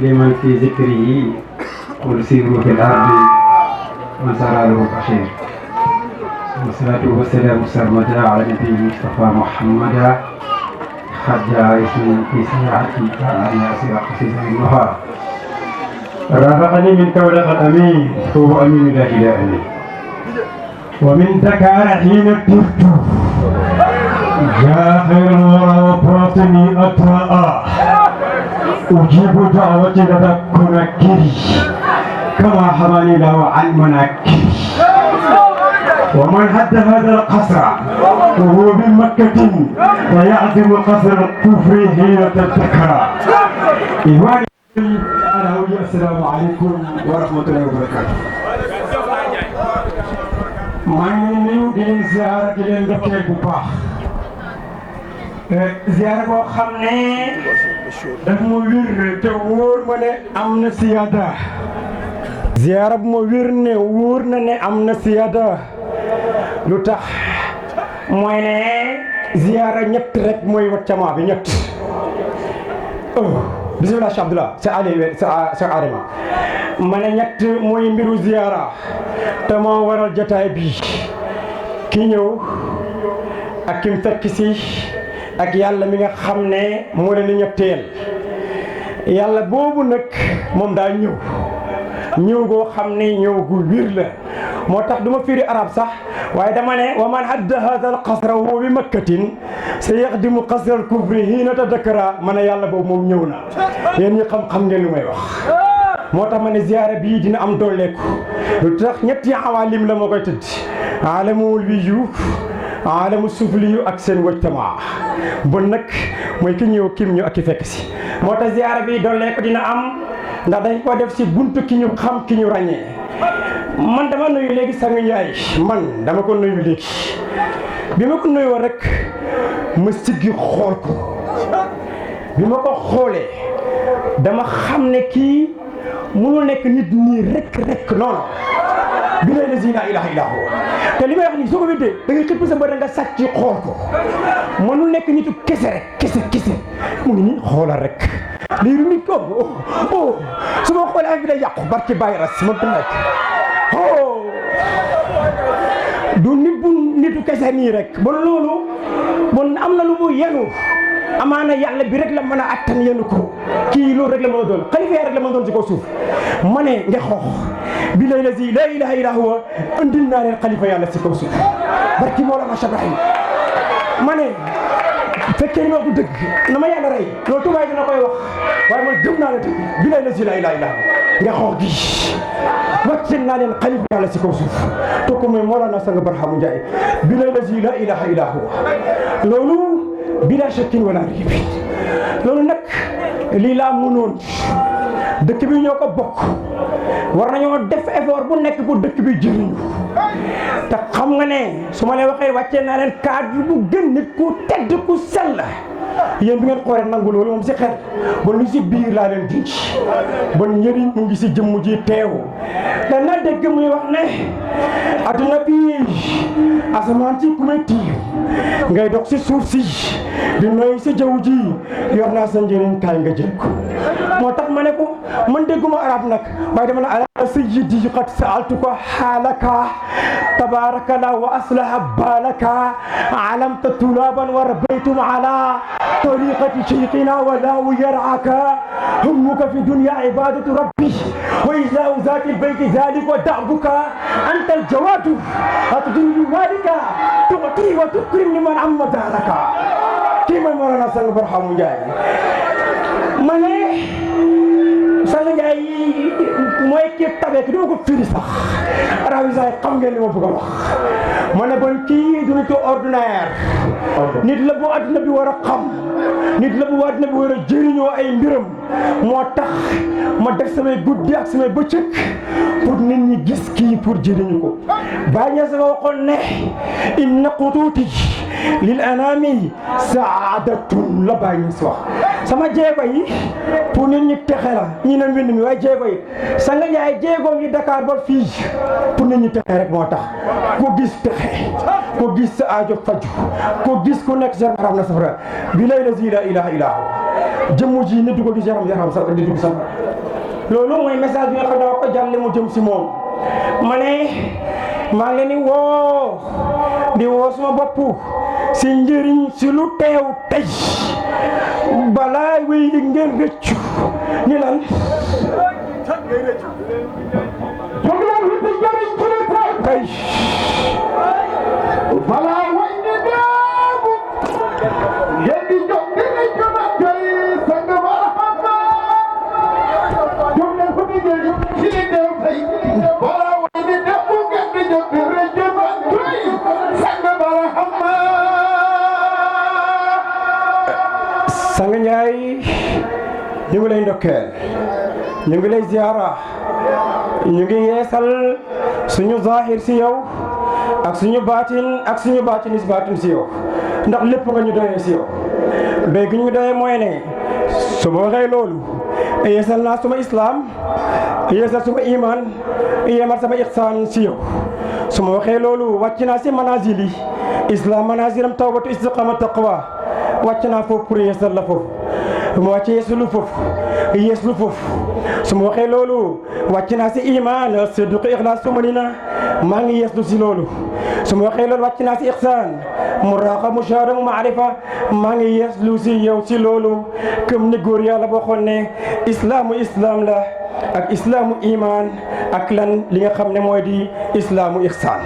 لمن في ذكره قل سيروا في الأرض مسار له بشير والصلاة والسلام سرمدا على نبي المصطفى محمد خجا اسم في ساعتي كان ياسر قصيصا النهار رافقني من كولة الأمين هو أمين الله إلى أمين ومن ذكر حين الترك يا خير الورى وباطني أطاء أجيب دعوتي لتكون كري كما حماني له عن مناكري ومن هد هذا القصر وهو بمكة ويعظم قصر الكفر حين تذكر إخواني السلام عليكم ورحمة الله وبركاته. maa ngi nuyu di leen ziar di leen ndokkeel bu baax ziar boo xam ne daf ma wér te wóor ma ne am na siyaada ziar bu ma wér ne wóor na ne am na siyaada lu tax mooy ne ziar ñett rek mooy wàccama bi ñett bismillah Cheikh Abdallah sa Ali sa Adama ma ne ñett mooy mbiru ziara te moo waral jotaay bi ki ñëw ak kim fekk si ak yàlla mi nga xam ne moo leen di ñetteel yàlla boobu nag moom daa ñëw goo xam ne ñëw gu wir la moo tax du ma firi arab sax waaye dama ne wa man hadda hada al qasra wa bi makkatin sa yaxdimu qasra al kufri hiina tadakkara ma ne yàlla boobu moom ñëw na yéen ñi xam ngeen lu may wax moo tax ma ne ziyaara bii dina am dooleeku lu tax ñetti awaalim la moo koy tëdd alamul wiyu alamu sufliyu ak seen wajtamaa bon nag mooy ki ñëw kim ñëw ak ki fekk si moo tax ziyaara bii dooleeku dina am ndax dañ ko def si buntu ki ñu xam ki ñu ràññee man dama nuyu léegi sang Njaay man dama ko nuyu léegi bi ma ko nuyoo rek ma siggi xool ko bi ma ko xoolee dama xam ne kii mënul nekk nit nii rek noonu bi lay la laa ilaaha illaa huwa te li may wax nii soo ko wéddee da ngay xippi sa bët nga sàcc xool ko mënul nekk nitu kese rek kese mu ngi nii xoolal rek lii du nit ko su ma xoolee ak bi day yàqu barki bàyyi ras ma tu nekk du nit bu nitu kese nii rek bon loolu bon am na lu mu yenu amaana yàlla bi rek la mën a attan yéen ko kii loolu rek la mën a doon xalifa rek la mën a doon ci kaw suuf ma ne nga xoox bi lay lazi la ilaha illa huwa andil naa leen xalifa yàlla ci kaw suuf barki Mawlana Cheikh Ibrahim ma ne fekkee ni ma du dëgg na ma yàlla rey loolu tubaab dina koy wax waaye man gëm naa la dëgg bi lay lazi la ilaha illa nga xoox gi wàcceel naa leen xalifa yàlla ci kaw suuf te ko mooy Mawlana Sang Barhamu Njaay bi lay lazi la ilaha illa huwa loolu bila shakkin wala riib loolu nag lii laa mënoon dëkk bi ñoo ko bokk war nañoo def effort bu nekk pour dëkk bi jëriñu te xam nga ne su ma leen waxee wàccee naa leen cadre bu gën nit ku tedd ku sell yéen bi ngeen xoolee nangu loolu moom si xel ba lu si biir laa leen junc ba njëriñ mu ngi si jëmm ji teew dana dégg muy wax ne adduna bi asamaan ci ku may tiim ngay dox si suuf si di noy si jaww ji yor naa sa njëriñ kaay nga jël ko moo tax ma ne ko man dégguma arab nag waaye dama ne ala sayyidi qad sa'altuka xaalaka tabaraka la wa aslaha balaka alamta tulaban wa rabbaytum ala tariqati shaykhina wa lahu yar'aka همك في الدنيا عبادة ربي وإجلاء ذات البيت ذلك ودعبك أنت الجواد أتدل مالك تعطي وتكرم لمن عم دارك كما مولانا Sang Barhamu Njaay ma ne Sang Njaay mooy kii tabeek doo ko firi sax rawisaay xam ngeen li ma bëgg a wax ma ne bon kii du nit ordinaire nit la bu àddina bi war a xam nit la bu àddina bi war a jëriñoo ay mbiram moo tax ma def samay guddi ak samay bëccëg pour nit ñi gis kii pour jëriñu ko bàyyi sa waxoon ne inna qutuuti lil anami saadatun la bàyyi si wax sama jéego yi pour nit ñi texe la ñi ne mbind mi waaye jéego yi Sang Njaay jéego yi Dakar ba fii pour nit ñi texe rek moo tax ko gis texe ko gis sa aajo faju ko gis ku nekk sa yaram na safara bi lay lazi la ilaha illa huwa jëmm ji nit du ko gis yaram sa di dugg safara loolu mooy message bi nga xam ne dama ko jàlle mu jëm si moom ma ne maa ngi leen di woo di woo suma bopp si njëriñ si lu teew tey balaa wéy di ngeen rëccu ni lan tey balaa way ni deebu ngeen di jóg di ne jona tey Sang Barhama jóg leen fa di jëli si li deew tey balaa way ni deebu ngeen di jóg di ne jona tey Sang Barhama Sang Njaay ñu ngi lay ndokkeel ñu ngi lay ziyaara ñu ngi yeesal suñu zahir si yow ak suñu baatin si yow ndax lépp nga ñu doyee si yow doy gi ñu doyee mooy ne su ma waxee loolu yeesal naa suma islam yeesal suma iman yemal sama ixsaan si yow su ma waxee loolu wàcc naa si manazil yi islam manazilam tawbatu istiqama taqwa wàcc naa foofu pour yeesal la foofu ma wàcc yeeslu foofu su ma waxee loolu wàcc naa si iman sidq ixlaas tumanina maa ngi yeeslu si loolu su ma waxee loolu wàcc naa si ixsaan muraqa mushahada mu maarifa maa ngi yeeslu si yow si loolu comme ni góor yàlla boo xoon ne islaamu islam la ak islaamu iman ak lan li nga xam ne mooy di islaamu ixsaan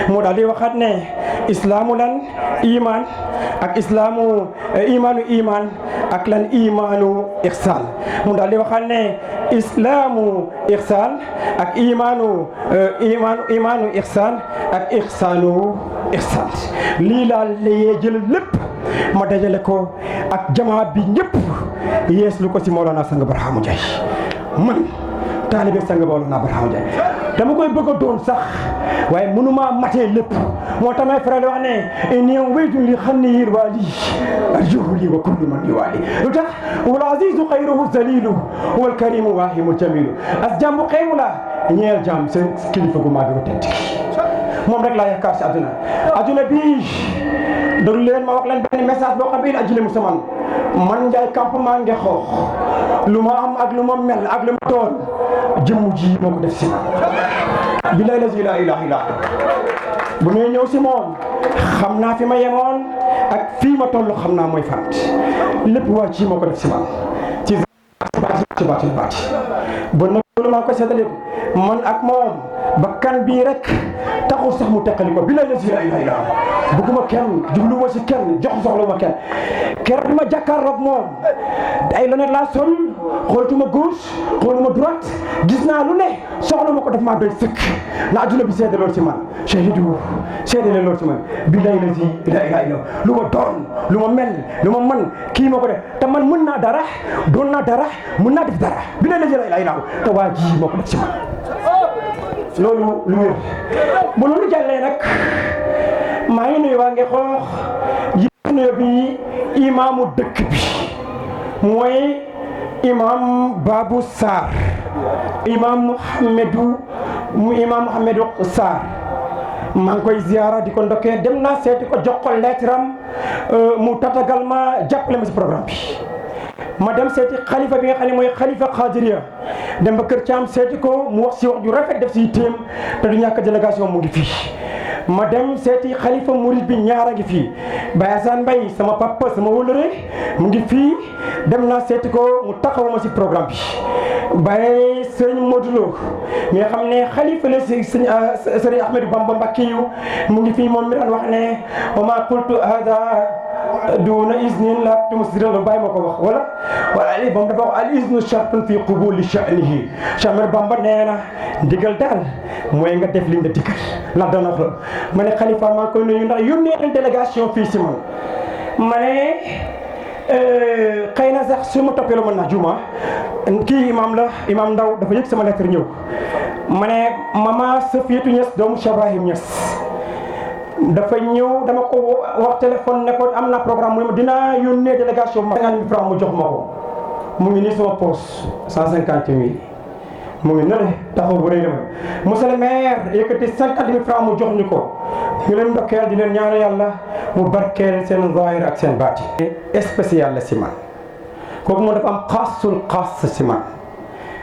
moo daal di waxaat ne islaamu lan iman ak islaamu iman ak lan imaanu ixsaan mu daal di waxaat ne islaamu ixsaan ak imaanu ixsaan ak ixsaanu ixsaan lii laa layee jël lépp ma dajale ko ak jamaa bi ñëpp yeeslu ko si Mawlana Sang Barhamu Njaay man taalibe Sang Mawlana Barhamu Njaay dama koy bëgg a doon sax waaye mënuma matee lépp moo tax may faral di wax ne inni waytun li xam ni waali arjuhu li wa kullu man li waali lu tax wal azizu xayruhu zalilu wal karimu waahimu jamilu as jàmbu xeewu la ñeel jàmm seen kilifa gu maa ko tedd moom rek laa yaakaar si adduna bii déglu leen ma wax leen benn message boo xam ne ajile mu saman man Njaay campement nge xoox lu ma am ak lu ma mel ak lu ma doon jëmm ji moo ko def si man billahi la ilaha illa bu may ñëw si moom xam naa fi ma yemoon ak fii ma toll xam naa mooy faat lépp waa ci moo ko def si man ci baati bon nag loolu maa ko seetale man ak moom bakkan bii rek taxul sax mu teqali ko bi la si la ilaha illa bëgguma kenn jubluwuma si kenn jox soxlawuma kenn keroog bi ma jàkkaarloog moom ay lonet laa sol xoolatuma gauche xooluma droite gis naa lu ne soxla ma ko def maa doy sëkk na adduna bi seede loolu si man shahidu seede leen loolu si man bi lay la si la ilaha illa lu ma doon lu ma mel lu ma man kii ma ko def te man mën naa dara doon naa dara mën naa def dara bi lay la si la ilaha illa te waa ji moo ko def si man loolu lu wér bu loolu jàllee nag maa ngi nuyu waa Ngexoox yi nuyu bi imaamu dëkk bi mooy imam Babou Sarr imam Mouhamedou Sarr maa ngi koy ziara di ko ndokkee dem naa seeti ko jox ko lettre am mu tatagal ma jàppale ma si programme bi ma dem seeti xalifa bi nga xam ne mooy xalifa Xaadiriya dem ba kër Caam seeti ko mu wax si wax ju rafet def si téem te du ñàkk délégation mu ngi fii ma dem seeti xalifa murid bi ñaara ngi fii Baye Assane Mbaye sama papa sama wëllëre mu ngi fii dem naa seeti ko mu taxawuma si programme bi Baye sëñ Modou Lo mi nga xam ne xalifa la si sëriñ Ahmadou Bamba Mbacké yu mu ngi fii moom mi daan wax ne wa ma qultu hada duna isnin la tumusira bàyyi ma ko wax wala ali bam dafa wax al isnu shartun fi qubuli sha'nihi Cheikh Bamba nee na ndigal daal mooy nga def li nga digal ndax dana wax ma ne xalifa maa ngi koy nuyu ndax yónnee na délégation fii si man ma ne xëy na sax su ma toppee lu mën naa juma kii imam la imam Ndaw dafa yëg sama lettre ñëw ma ne mama Safiatou Niass doomu Cheikh Ibrahim Niass dafa ñëw dama ko wax téléphone ne ko am na programme mu ne ma dinaa yónnee délégation ma 50 000 francs mu jox ma ko mu ngi nii sama poche 150 000 mu ngi nële taxaw bu rëy la ma monsieur le maire yëkkati 50 000 francs mu jox ñu ko ñu leen ndokkeel di leen ñaanal yàlla mu barkeel seen zahir ak seen baati spécial la si man kooku moom dafa am xaasul xaas si man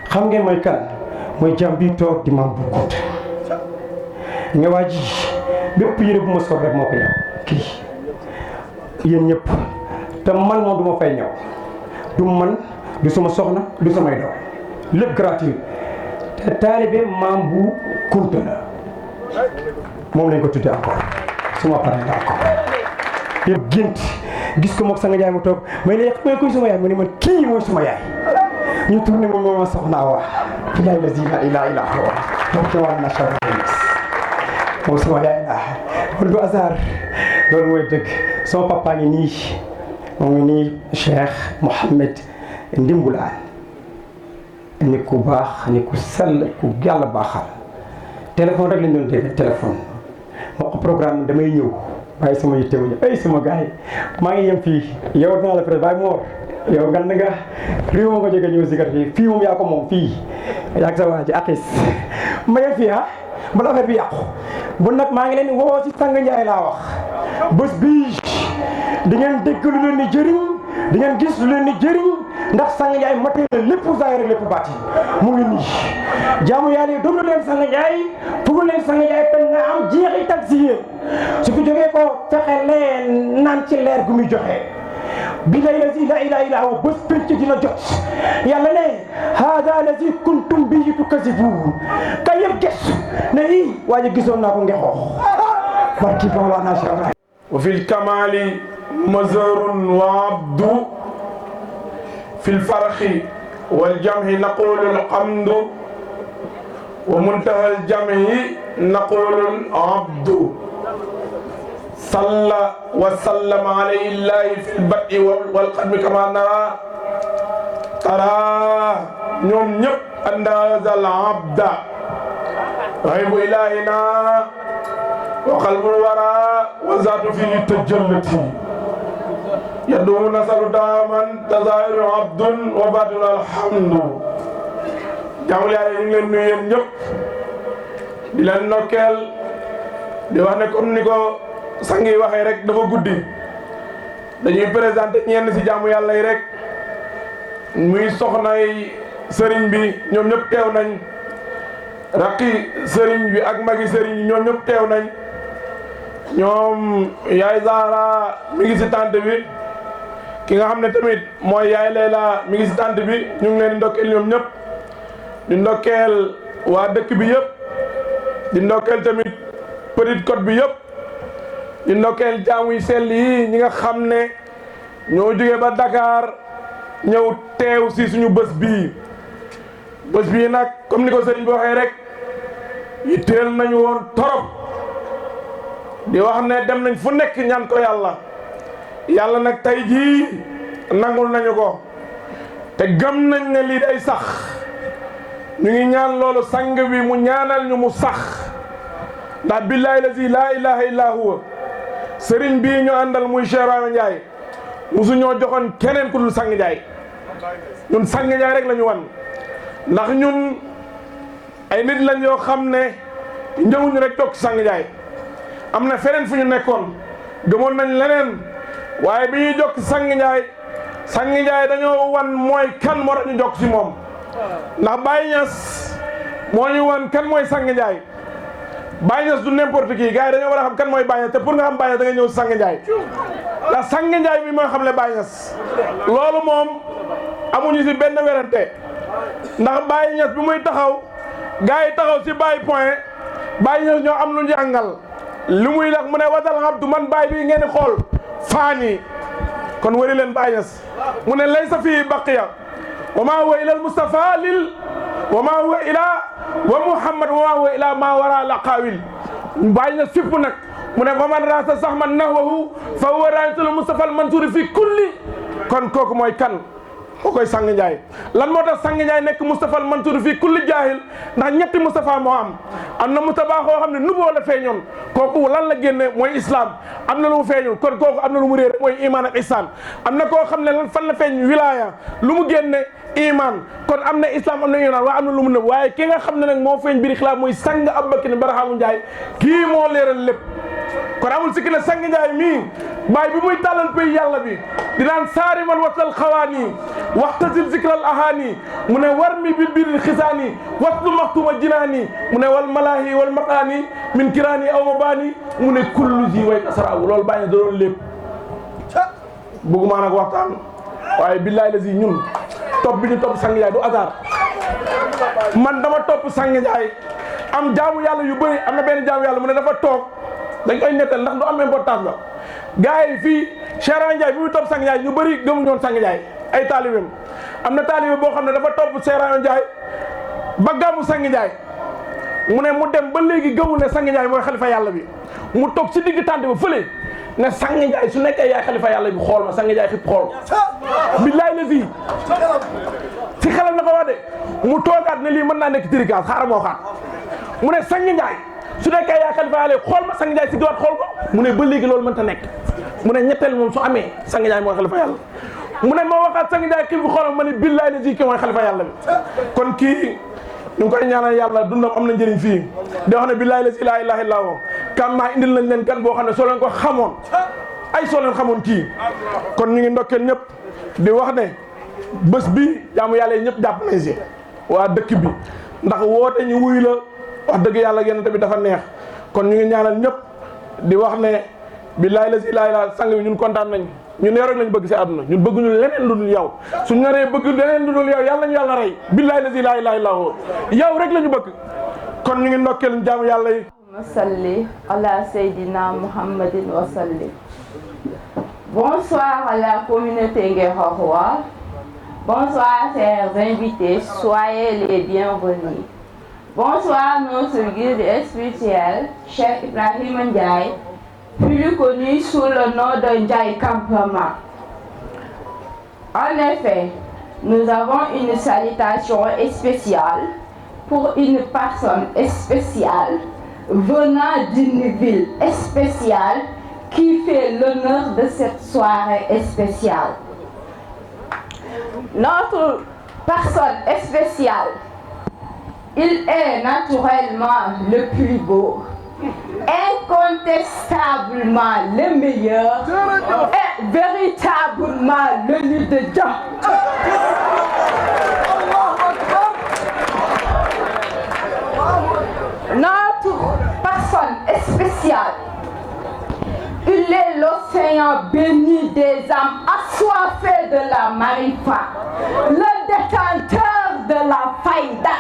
xam ngeen mooy kan mooy jàm bi toog di Mame Bou Kounta nga waa ji bépp yére bu ma sol rek moo ko ñëw kii yéen ñëpp te man moom du ma fay ñëw du man du sama soxna du samay doom lépp gratuit te taalibe Mame Bou Kounta la moom lañ ko tuddee encore suma pare la encore yëpp gént gis ko mook sa nga jaay mu toog may ne may koy suma yaay mu ne man kii mooy suma yaay ñu tourné moom moo ma soxnaa waa bilaay la zina ila ila moom sama yaay laa kon du hasard loolu mooy dëgg sama papa ngi nii moo ngi nii Cheikh Mouhamed Ndimbulaan ni ku baax ni ku sell ku yàlla baaxal téléphone rek lañ doon dégg téléphone moo ko programme damay ñëw bàyyi sama yitte ma ñëw ay sama gars yi maa ngi yem fii yow dinaa la peut bàyyi moor yow gan nga réew ma ko jógee ñëw sikat fii moom yaa ko moom fii yaa sa waa ji akis ma yem fii bala affaire bi yàqu bu nag maa ngi leen woo si Sang Njaay laa wax bés bii di ngeen dégg lu leen di jëriñ di ngeen gis lu leen di jëriñ ndax Sang Njaay matee na lépp zaahir rek lépp baati mu ngi nii jaamu yàlla yi déglu leen Sang Njaay fugu leen Sang Njaay te na am jeexital si yéen su fi jógee ko fexe leen naan ci leer gu muy joxe bi lay la si la ilaha illa huwa bés penc dina jot yàlla ne hada lazi kuntum bihi tukazibun ka yëpp gis ne ii waa ji gisoon naa ko Ngexoox barki ba waa naa Cheikh wa fil kamali mazarun wa abdu fil farxi wal jamhi naqulu alhamdu wa muntaha al jamhi naqulu abdu صلى وسلم عليه الله في البدء والقدم كما نرى ترى ñoom ñëpp أن هذا العبد غيب إلهنا وقلب الورى وذات فيه تجلت يدوم نسل دائما تظاهر عبد وباطن الحمد jàmm Yàlla ñu ngi leen nuyu yéen ñëpp di leen nokkeel di wax ne comme ni ko sang yi waxee rek dafa guddi dañuy présenté ñenn si jaamu yàlla yi rek muy soxnay sëriñ bi ñoom ñëpp teew nañ rakki sëriñ bi ak magi sëriñ bi ñoom ñëpp teew nañ ñoom yaay Zahra mi ngi si tànt bi ki nga xam ne tamit mooy yaay Layla mi ngi si tànt bi ñu ngi leen di ndokkeel ñoom ñëpp di ndokkeel waa dëkk bi yëpp di ndokkeel tamit Petite Côte bi yëpp di ndokkeel jaamu yi sell yi ñi nga xam ne ñoo jógee ba Dakar ñëw teew si suñu bés bii nag comme ni ko sëriñ bi waxee rek yitteel nañu woon torop di wax ne dem nañ fu nekk ñaan ko yàlla nag tey jii nangul nañu ko te gëm nañ ne lii day sax ñu ngi ñaan loolu sang bi mu ñaanal ñu mu sax ndax billahi lazi laa ilaha illa huwa sëriñ bii ñu àndal muy Cheikh Ibrahima Ndiaye musu ñoo joxoon keneen ku dul sang Ndiaye ñun sang Ndiaye rek la ñu wan ndax ñun ay nit lañ yoo xam ne ñëwuñu rek toog ci sang Ndiaye am na feneen fu ñu nekkoon gëmoon nañ leneen waaye bi ñuy jokk sang Ndiaye dañoo wan mooy kan moo tax ñu jokk ci moom ndax Baye Niass moo ñu wan kan mooy sang Ndiaye Baye Niass du n'importe qui gars yi dañoo war a xam kan mooy Baye Niass te pour nga xam Baye Niass da nga ñëw sang Ndiaye ndax sang Ndiaye mi mooy xam le Baye Niass loolu moom amuñu si benn werante ndax Baye Niass bi muy taxaw gars yi taxaw si Baye point Baye Niass ñoo am lu jàngal li muy lax mu ne wasal abdu man Baye bi ngeen di xool faani kon wari leen Baye Niass mu ne laysa fii baqiya wa ma huwa ila al Mustafa lil wa ma huwa ila wa Muhammad wa ma huwa ila ma wara laqawil Baye Niass fipp nag mu ne fa man rasa sax man nahwahu fa huwa rasul Mustafa al Mansour fi kulli kon kooku mooy kan moo koy sang Ndiaye lan moo tax sang Ndiaye nekk Moustapha al Mansour fii kulli jaahil ndax ñetti Moustapha moo am na Moustapha koo xam ne nuboo la feeñoon kooku lan la génne mooy islam am na lu mu feeñul kon kooku am na lu mu réer mooy iman ak ihsan am na koo xam ne lan fan la feeñ wilaya lu mu génne iman kon am na islam am na iman waaye am na lu mu nëb waaye ki nga xam ne nag moo feeñ biri xilaaf mooy sang Abubakar Barhaamu Ndiaye kii moo leeral lépp kon amul sikki ne sang Ndiaye mii baay bi muy tàllal pay yàlla bi dinaan saari man watlal xawaani waxtasil zikral ahaani mu ne war mi bil biril xisaani watlu maxtuma jinaani mu ne wal malaahi wal maqaani min kiraani aw mabaani mu ne kullu ji way kasaraawu loolu bàyyi na doon lépp bëgguma nag waxtaan waaye billahi la si ñun topp bi ñu topp sang Ndiaye du hasard man dama topp sang Ndiaye am jaamu yàlla yu bëri am na benn jaamu yàlla mu ne dafa toog dañ koy nettal ndax du am importance la gars yi fii Cheikh Ndiaye bi muy topp sang Ndiaye ñu bëri gëmuñu woon sang Ndiaye ay taalibeem am na taalibe boo xam ne dafa topp Cheikh Ndiaye ba gàmmu sang Ndiaye mu ne mu dem ba léegi gëmul ne sang Ndiaye mooy xalifa yàlla bi mu toog si digg tànt ba fële ne sang Ndiaye su nekkee yaay xalifa yàlla bi xool ma sang Ndiaye xib xool billaay la si xelam na ko wax de mu toogaat ne lii mën naa nekk tirigaas xaaral moo xaat mu ne sang Ndiaye su nekkee yaay xalifa yàlla xool ma sang Ndiaye si giwaat xool ko mu ne ba léegi loolu mënta nekk mu ne ñetteel moom su amee sang Ndiaye mooy xalifa yàlla mu ne moo waxaat sang Ndiaye kii bi xoolal ma ne billaay la kii mooy xalifa yàlla bi kon kii ñu ngi koy ñaanal yàlla dundam am na njëriñ fii di wax ne billaay la laa ilaaha illa huwa kam maa indil nañ leen kan boo xam ne soo leen ko xamoon ay soo leen xamoon kii kon ñu ngi ndokkeel ñëpp di wax ne bés bi jaamu yàlla yi ñëpp jàpp nañ si waa dëkk bi ndax woote ñu wuy la wax dëgg yàlla yéen tamit dafa neex kon ñu ngi ñaanal ñëpp di wax ne billaay la laa ilaaha sang bi ñun kontaan nañ ñun yow rek lañ bëgg si àdduna ñun bëgguñu leneen lu dul yow suñu naree bëgg leneen lu dul yow yàlla ñu yàlla rey billaay la laa ilaaha illa huwa yow rek la ñu bëgg kon ñu ngi ndokkeel jaamu yàlla yi salli ala Seydina Muhammadin wa salli. Bonsoir à la communauté Nguékokhoua. Bonsoir chers invités, soyez les bienvenus. Bonsoir notre guide spirituel, Cheikh Ibrahima Ndiaye, plus connu sous le nom de Ndiaye Campement. En effet, nous avons une salutation spéciale pour une personne spéciale venant d'une ville spéciale qui fait l'honneur de cette soirée spéciale. Notre personne spéciale, il est naturellement le plus beau, incontestablement le meilleur et véritablement le nid de Dieu. Notre personne spéciale, de la Marifa, le détenteur de la Faïda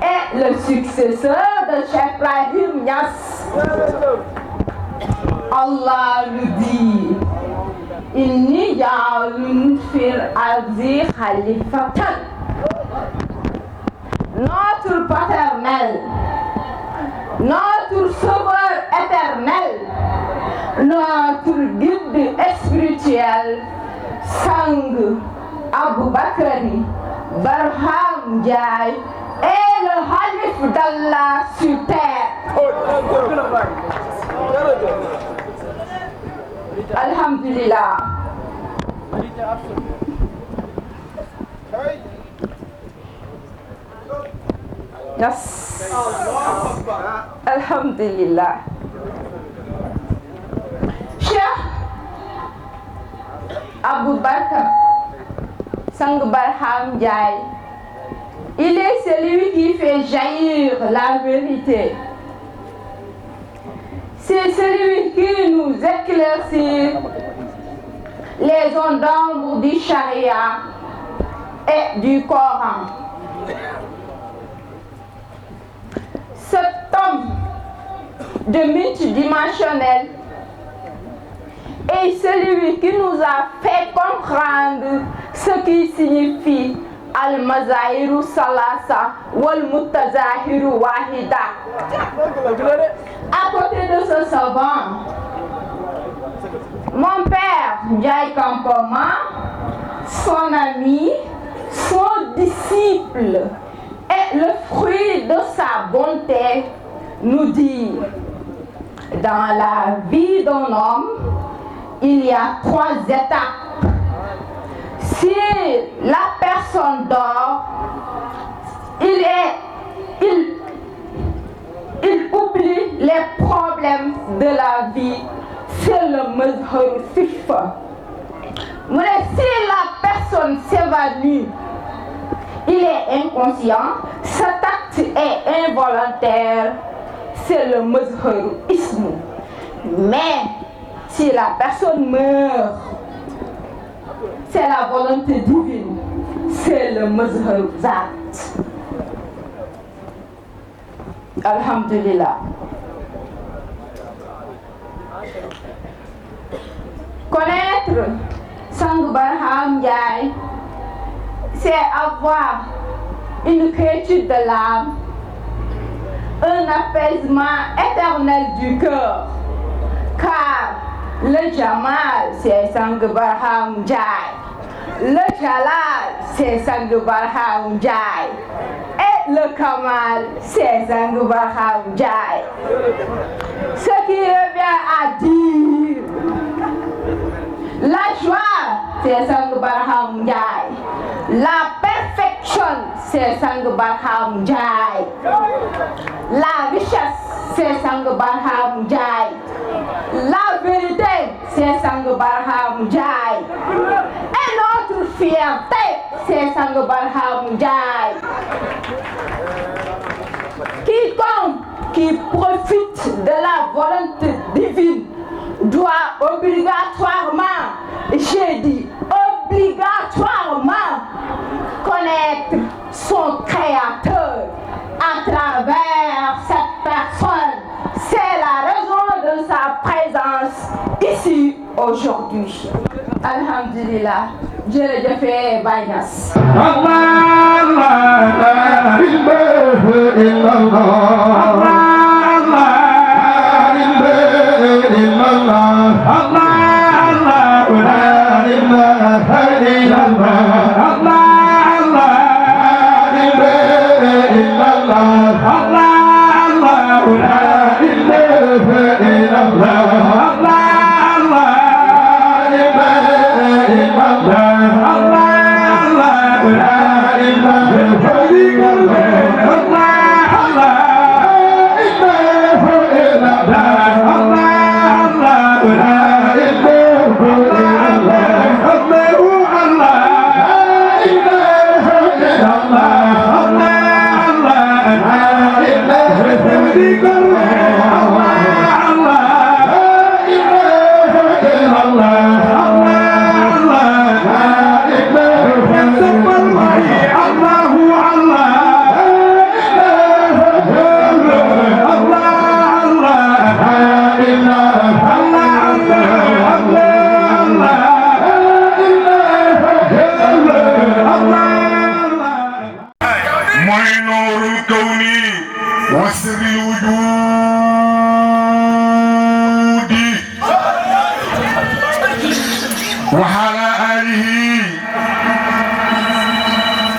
et le successeur de Cheikh Ibrahim Niass. Allah nous dit Inni ja'alun fil ardi khalifatan. Notre paternel, notre sauveur éternel, notre guide spirituel, Sang Abou Bakari Barham Ndiaye est le Khalif d'Allah sur terre. Alhamdulillah. Yes. Alhamdulillah. Cheikh Abou Bakar Sang Barham Ndiaye, il est celui qui fait jaillir la vérité. C'est celui qui nous éclaircit les ondes d'ombre du charia et du Coran. Cet homme de multidimensionnel est celui qui nous a fait comprendre ce qui signifie Al-Mazahiru Salasa wal Mutazahiru Wahida. À côté de ce savant, mon père Ndiaye Kampoma, son ami, son disciple et le fruit de sa bonté nous dit: dans la vie d'un homme, il y a 3 étapes. Si la personne dort, il oublie les problèmes de la vie. C'est le mazhar sifa. Mais si la personne s'évanouit, il est inconscient, cet acte est involontaire, c'est le mazhar ism. Mais si la personne meurt, c'est la volonté divine, c'est le mazhar zat. Alhamdulillah. Connaître Sang Barham Ndiaye, c'est avoir une quiétude de l'âme, un apaisement éternel du cœur, car le Jamal, c'est Sang Barham Ndiaye, le Jalal, c'est Sang Barham Ndiaye, et le Kamal, c'est Sang Barham Ndiaye. Ce qui revient à dire, la joie, c'est Sang Barham Ndiaye. La perfection, c'est Sang Barham Ndiaye. La richesse, c'est Sang Barham Ndiaye. La vérité, c'est Sang Barham Ndiaye. Et notre fierté, c'est Sang Barham Ndiaye. Quiconque qui profite de la volonté divine doit obligatoirement, j'ai dit obligatoirement, connaître son créateur à travers cette personne. C'est la raison de sa présence ici aujourd'hui. Alhamdulillah. Jërëjëf Baye Niass.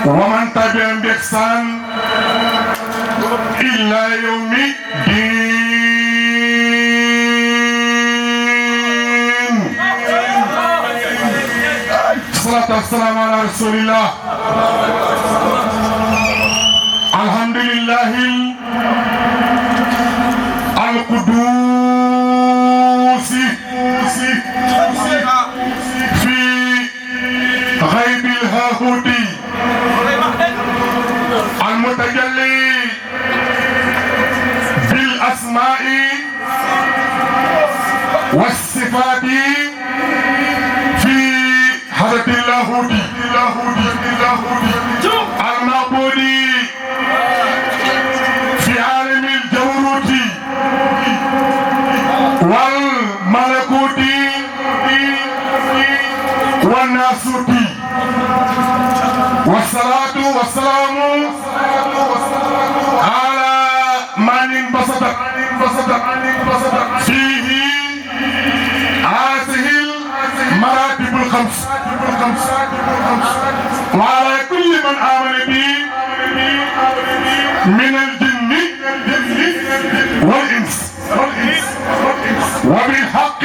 ومن تبعهم بإحسان إلى يوم الدين. الصلاة والسلام على رسول الله. الحمد لله القدوس في غيب الهاهوتي المتجلي بالأسماء والصفات في حضرة اللاهوتي المعبودي في عالم الجبروت والملكوت والناسوت. والصلاة والسلام على من انبسط فيه هذه المراتب الخمس وعلى كل من آمن به من الجن والإنس وبالحق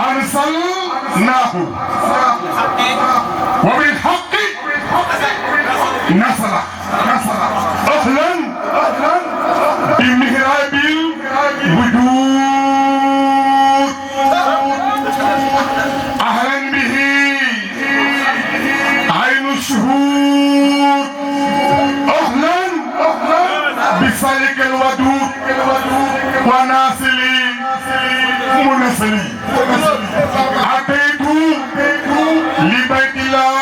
أرسلناه وبالحق نصر. أهلا بمهراب الوجود، أهلا به عين الشهود، أهلا بسالك الودود وناصلي منسلي. أتيت لبيت الله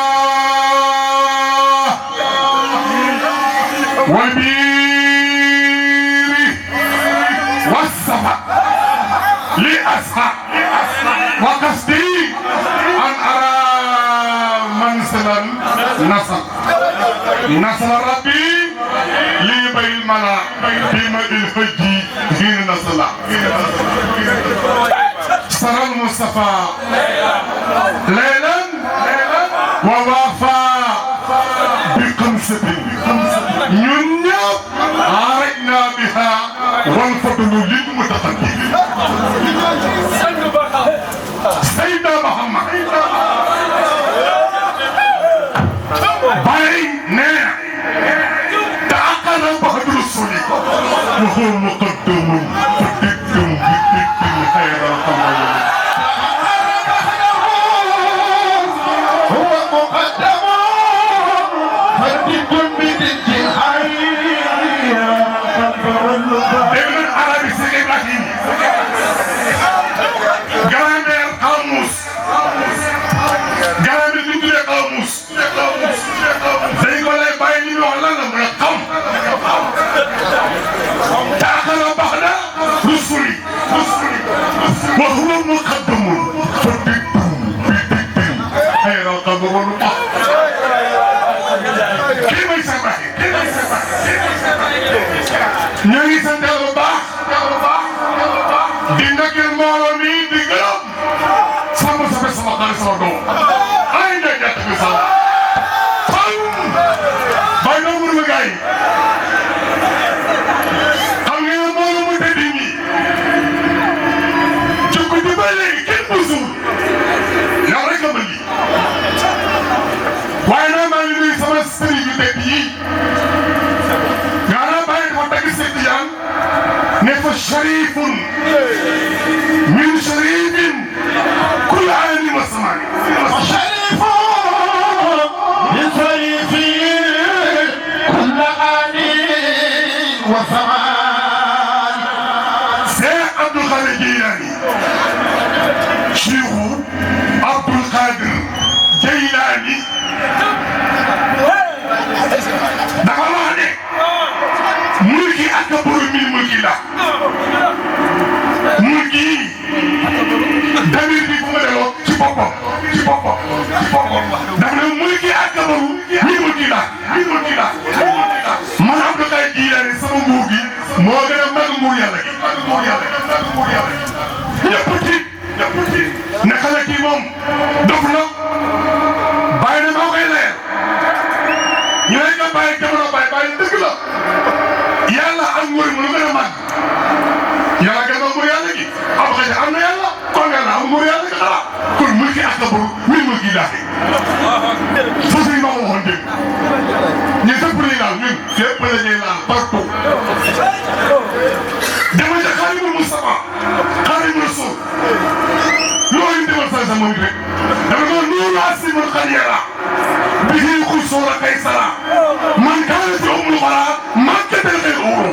والبير والسفر لأسعى وقصدي أن أرى منزلا نصر ربي لي بين الملا بمد الحج حين نصر سر المصطفى ليلا ووافى بقمصة ينب عرقنا بها والفضل للمتقدم سيدنا محمد بين تعقل بعد رسولي وهو مقدم فدكم خير القمر. هو مقدم فدكم بدك الخير ابن العربي سيد ابراهيم جامع قاموس زي ما لا يبين ولا مرقم تأخر بعد رسولي وهو مقدم فدكم خير القمر. كيف يسمح ñangi sante bu baax di nakil mbooloo mi di gërëm sama xarit sama doom ay nga jàpp bi sax bay no mu gaay xam nga mbooloo mu tëdd nii jukku di ba léegi kenn musul yow rek nga mën waaye nag maa ngi nuyu sama sëriñ yu tëdd yi نفى شريف من شريف كل عين وسمان شريف من شريف كل عين وسمان. سيد عبد القادر الجيلاني شيخ عبد القادر الجيلاني دخلاني ملكي أكبر من ملكي لا ملكي دمير بي بما دلو ci boppam dama ne mulki akbaru min mulki la man Abdou Khadre Djilani sama nguur gi moo gën a mag nguur yàlla gi ñëpp ci naka la kii moom dof la bàyyi na maa koy leer waaye jamono bàyyi dëgg la yàlla ak nguur mu lu gën a màgg yàlla gën a nguur yàlla gi am xëy am na yàlla kon yàlla am nguur yàlla gi xalaat kon mulki akbar min mulki ilaahi foofu yi ma ko waxoon dégg ñun fépp la ñuy laal ñun fépp la ñuy laal partout dama ca Xaadimul Mustafa Xaadimu Rasuul loolu ñu demal sa moom rek dama doon nuuru asimul xaliyara bihi xusuura kaysara man kaana fi ummul xuraa makkatal xayr uuru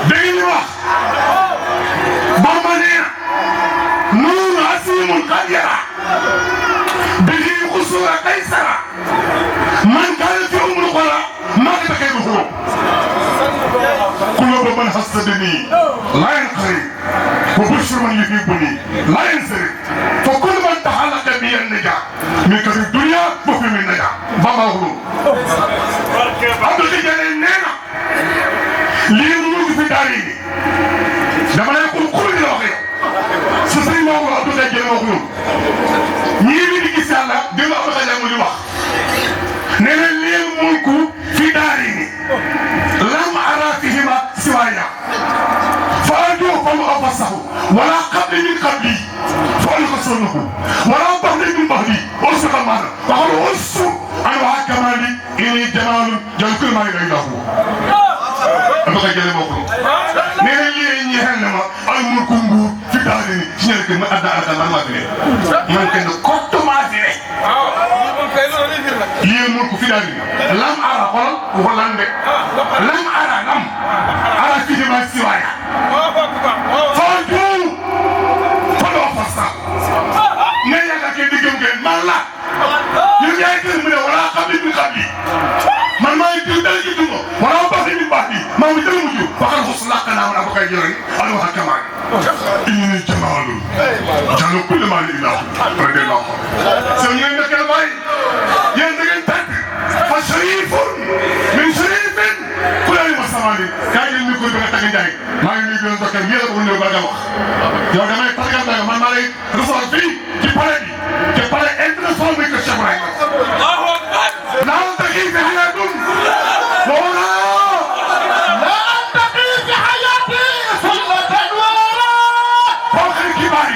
dégg ñu wax Bamba nee nuuru asimul xaliyara bihi xusuura kaysara man kaana fi ummul xuraa makkatal xayr uuru قلوب من حسدني لا ينقري وبشر من يحبني لا ينصرف فكل من تحلق بي النجاة من كبير الدنيا وفي من النجاة بابا هو عبد الجليل النينا لي ملوك في داري لما يقول كل الوحيد سسري ما هو عبد الجليل مخلوق نيبي دي كيس الله دي عبد الجليل مولي واخ نينا لي ملوك في داري لم أرى فيهما سوايا فأرجو فما أفصه ولا قبل من قبلي فألقصنه ولا بعد من بعدي أرسل المعنى وقال أرسل أنا كمالي إني جمال جل كل ما يريده أبقى جل مخلوق نرى لي يهنما الملك نقول في دارني شنو كنا أدا ما أدري من كنا كنت ما أدري لي الملك في دارني لم أرى ولا لم أرى فيهما سوايا فأرجو فما أفصه نيا لكن دقيقة مالا يمكن من ولا قبل من قبلي من ما يمكن ذلك يدوم ولا بعد من بعدي ما يمكن وجود فقد خصلقنا من أبوك يجري أنا هكمان إني جمال جعل كل ما لله رضي الله سنين كلامي يندقن تك فشريف من شريف كل يوم سمعني كاين اللي يقول بك تجاي ما يمكن ذكر ميلا بقول له بعد وقت يا جماعة ترجع بعد ما مالي رسول في كباري أنت رسول بك الشمعي الله أكبر لا تجي في حياتهم ولا لا تجي في حياتي سلة ولا فوق الكبار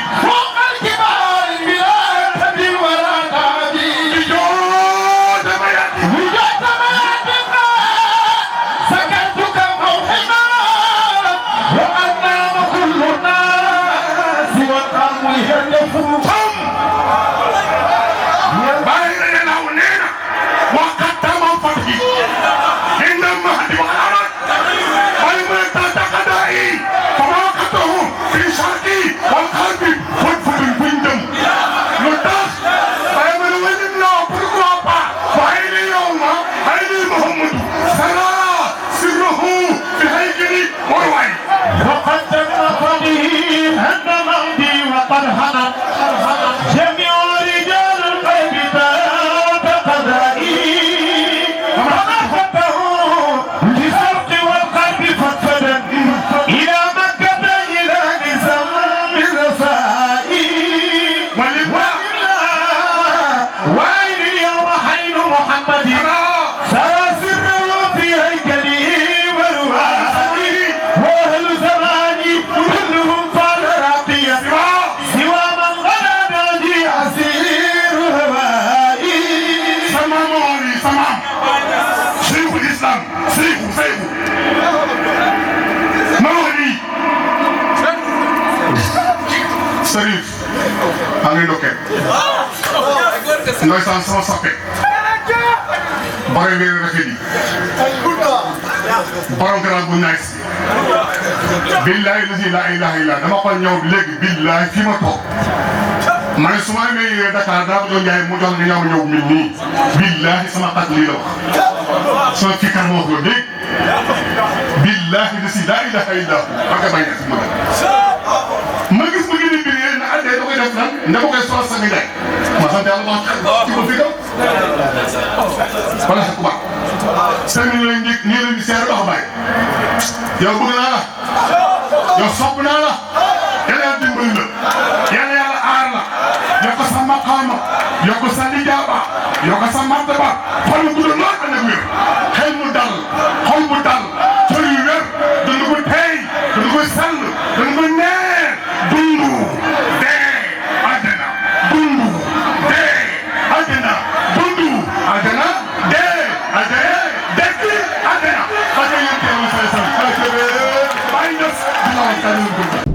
بلا تدي ولا تعدي بجود ما يأتي سكنتك موحما وأنام كل الناس والقلب يهدفهم جميع رجال الغيب تقدري ونفته للسبق والقلب فاتفدا إلى مكة إلى نظام الرسائي وعين اليوم حين محمد سرى سره في هيكله والوعي وأهل زماني كلهم فعل راقيا Sharif amiin ok ngoy san sama soppe bare ngeen rafet yi borom grand bu nice billahi la ilaha illa dama ko ñëw léegi billahi fi ma toog man su ma amee Dakar daa ko doon jaay mu jox ni ñëw mil nii billahi sama tàgg lii la wax sama fikar moo ko dégg billahi la ilaha illa ak bañ ma gis mu ngi mbir yéen na àddee da koy def nag nda ko koy soxla sa ngi jaay ma sant yàlla wax ci ko fi wala ku baax sëñ bi leen nii leen di seer wax baay yow bëgg naa la yow sopp naa la yàlla dimbali la yàlla aar la yokk sa maqaama yokk sa lijaaba yokk sa martaba fan bu gudd lool ànd ak wér xel mu dal xol bu dal cër yu wér dund ko tey dund ko sell dund ko neex dundu dee àddina dundu dee àddina dundu àddina dee àddina dekki àddina parce que yéen teewul say san bàyyi ñëpp dina wax